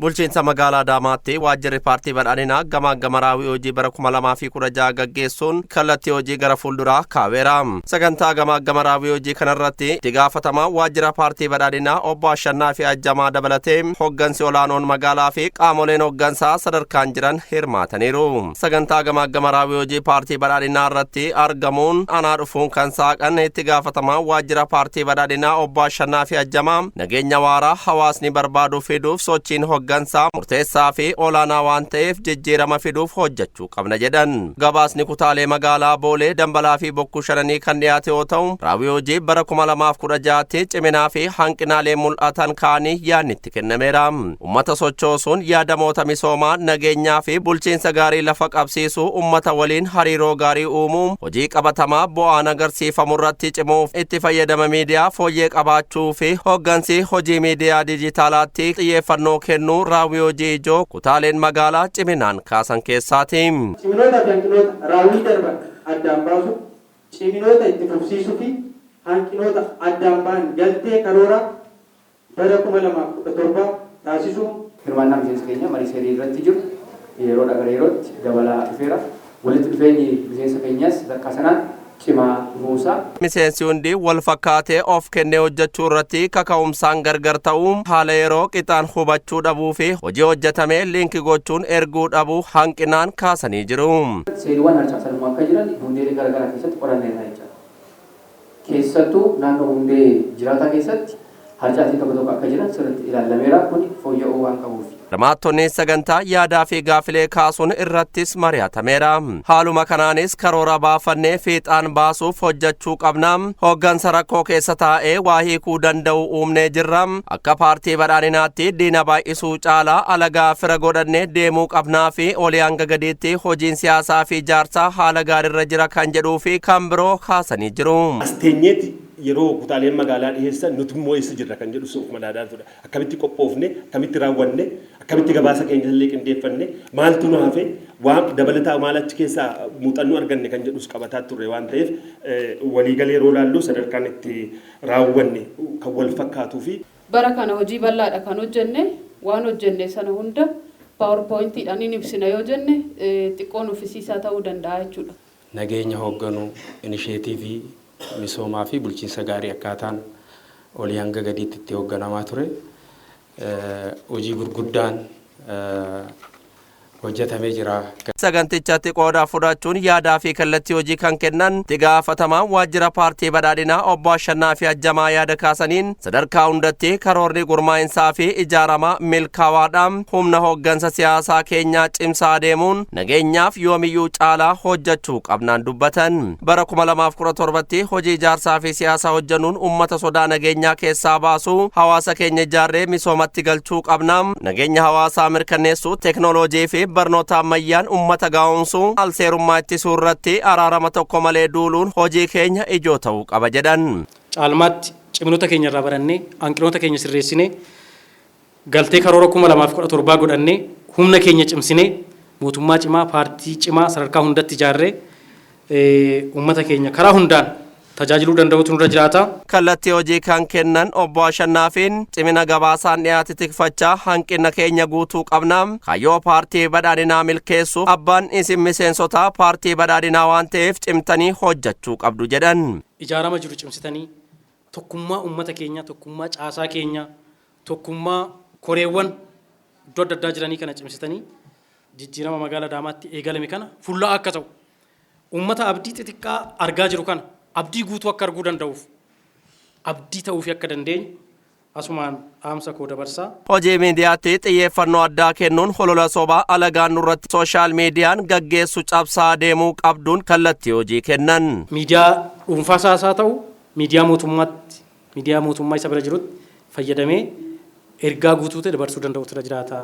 Bulchiinsa magaalaa Adaamaatti waajjirri paartii badhaadhinaa gamaagama raawwii hojii bara 2016 gaggeessuun kallattii hojii gara fuulduraa kaa'eera. Sagantaa gamaagama raawwii hojii kanarratti itti gaafatamaa waajjira paartii badhaadhinaa obbo Ashannaa fi Ajjamaa dabalatee hoggansi olaanoon magaalaa fi qaamoleen hoggansaa sadarkaan jiran hirmaataniiru. Sagantaa gamaagama raawwii hojii paartii badhaadhinaa irratti argamuun anaa dhufuun kan saaqan itti gaafatamaa waajjira paartii badhaadhinaa obbo Ashannaa fi Ajjamaa nageenya waaraa hawaasni barbaadu fiduuf sochiin hoggansaa murteessaa fi olaanaa waan ta'eef jijjiirama fiduuf hojjechuu qabna jedhan. Gabaasni kutaalee magaalaa Boolee, Dambalaa fi Bokkuu Shananii kan dhiyaate yoo ta'u, raawwii hojii bara 2016tti ciminaa fi hanqinaalee mul'atan kaanii yaadni itti kennameera. Uummata sochoosuun yaadamoota misoomaa, nageenyaa fi bulchiinsa gaarii lafa qabsiisuu, uummata waliin hariiroo gaarii uumuu, hojii qabatamaa bu'aan agarsiifamu irratti cimuuf itti fayyadama miidiyaa fooyyee qabaachuu fi hoggansi hojii miidiyaa dijitaalaatti xiyyeeffannoo kennuu raawwii hojii ijoo kutaaleen magaalaa ciminaan kaasan keessaati. Ciminoota fi hanqinoota raawwii darban addaan baasuu, ciminoota itti fufsiisuu fi hanqinoota addaan ba'an galtee karoora bara 2017 taasisuu. Hirmaannaa miseensa keenya marii seerii irratti jiru yeroodhaa gara yerootti dabalaa dhufeera. Walitti dhufeenyi miseensa keenyas sadarkaa sanaan cimaa dhufuusaa. Miseensi hundi wal fakkaatee of kennee hojjechuu irratti kaka'umsaan gargar ta'uu, haala yeroo qixaan hubachuu dhabuu fi hojii hojjetame liinkii gochuun erguu dhabuu hanqinaan kaasanii jiru. Seeriiwwan harcaasan immoo akka jiran hundeelee garaagaraa keessatti qoranneerra jechuudha. Keessattuu naannoo hundee jiraataa keessatti harcaatiin tokko tokko akka jiran sirriitti ilaalameera, kun fooyya'uu waan qabuuf. Hirmaattonni sagantaa yaadaa fi gaafilee kaasuun irrattis mari'atameera. Haaluma kanaanis karoora baafannee fiixaan baasuuf hojjechuu qabna. Hoggansa rakkoo keessa taa'ee waa hiikuu danda'u uumnee jirra. Akka paartii badhaadhinaatti diina baay'isuu caalaa alagaa fira godhannee deemuu qabnaa fi olii hanga gadiitti hojiin siyaasaa fi ijaarsaa haala gaariirra jira kan jedhuu fi kan biroo kaasanii jiru. As teenyeeti yeroo kutaaleen magaalaa dhiyeessan nuti immoo eessa jirra kan jedhu of madaalaa ture. Akkamitti qophoofne, akkamitti raawwanne, akkamitti gabaasa keenya illee qindeeffanne, maaltu nu hafe, waan dabalataa maal achi keessaa muuxannoo arganne kan jedhus qabataa turre waan ta'eef, waliigalee yeroo ilaallu sadarkaan itti raawwanne kan wal fakkaatuu fi. Bara kana hojii bal'aadha kan hojjenne. Waan hojjenne sana hunda PowerPointiidhaan hin ibsina yoo jenne xiqqoo nuffisiisaa ta'uu danda'a jechuudha. Nageenya hoogganuu, inisheetiivii misoomaa fi bulchiinsa gaarii akkaataan olii hanga gadiitti itti hoogganamaa ture. Hojii gurguddaan hojjetamee jira. Sagantichatti qooda fudhachuun yaadaa fi kallattii hojii kan kennan itti gaafatamaan waajjira paartii badhaadhinaa obbo Ashannaa fi Ajjamaa yaada kaasaniin sadarkaa hundatti karoorri gurmaa'insaa fi ijaaramaa milkaawaadha. Humna hoggansa siyaasaa keenyaa cimsaa deemuun nageenyaaf yoomiyyuu caalaa hojjechuu qabnaan dubbatan. Bara 2017tti hojii ijaarsaa fi siyaasaa hojjennuun uummata sodaa nageenyaa keessaa baasuu, hawaasa keenya ijaarree misoomatti galchuu qabna. Nageenya hawaasaa mirkaneessuu, teeknooloojii fi barnoota ammayyaan uummata gaa'umsuu, alseerummaa ittisuu irratti araarama tokko malee duuluun hojii keenya ijoo ta'uu qaba jedhan. Caalmaatti ciminoota keenya irraa barannee, hanqinoota keenya sirreessinee, galtee karoora 2017 godhannee, humna keenya cimsinee, mootummaa cimaa, paartii cimaa sadarkaa hundatti ijaarree uummata keenya karaa hundaan tajaajiluu danda'utu nurra jiraata. Kallattii hojii kan kennan obbo Ashannaafiin cimina gabaasaan dhiyaate tikfachaa hanqina keenya guutuu qabna. Kaayyoo paartii badhaadhinaa milkeessuuf abbaan isin miseensota paartii badhaadhinaa waan ta'eef cimtanii hojjechuu qabdu jedhan. Ijaarama jiru cimsitanii, tokkummaa uummata keenya, tokkummaa caasaa keenya, tokkummaa koreewwan iddoo adda addaa jiranii kana cimsitanii, jijjiirama magaalaa Adaamaatti eegalame kana fulla'aa akka ta'u, uummata abdii xixiqqaa argaa jiru kana abdii guutuu akka arguu danda'uuf abdii ta'uufi akka dandeenyu asumaan dhaamsa koo dabarsaa. Hojii miidiyaatti xiyyeeffannoo addaa kennuun holola sobaa alagaan nurratti social miidiyaan gaggeessu cabsaa deemuu qabduun kallattii hojii kennan. Miidiyaa dhuunfaa isaas haa ta'u, miidiyaa mootummaatti, miidiyaa mootummaa isa bira jirutti fayyadamee ergaa guutuu ta'e dabarsuu danda'utu irra jiraata.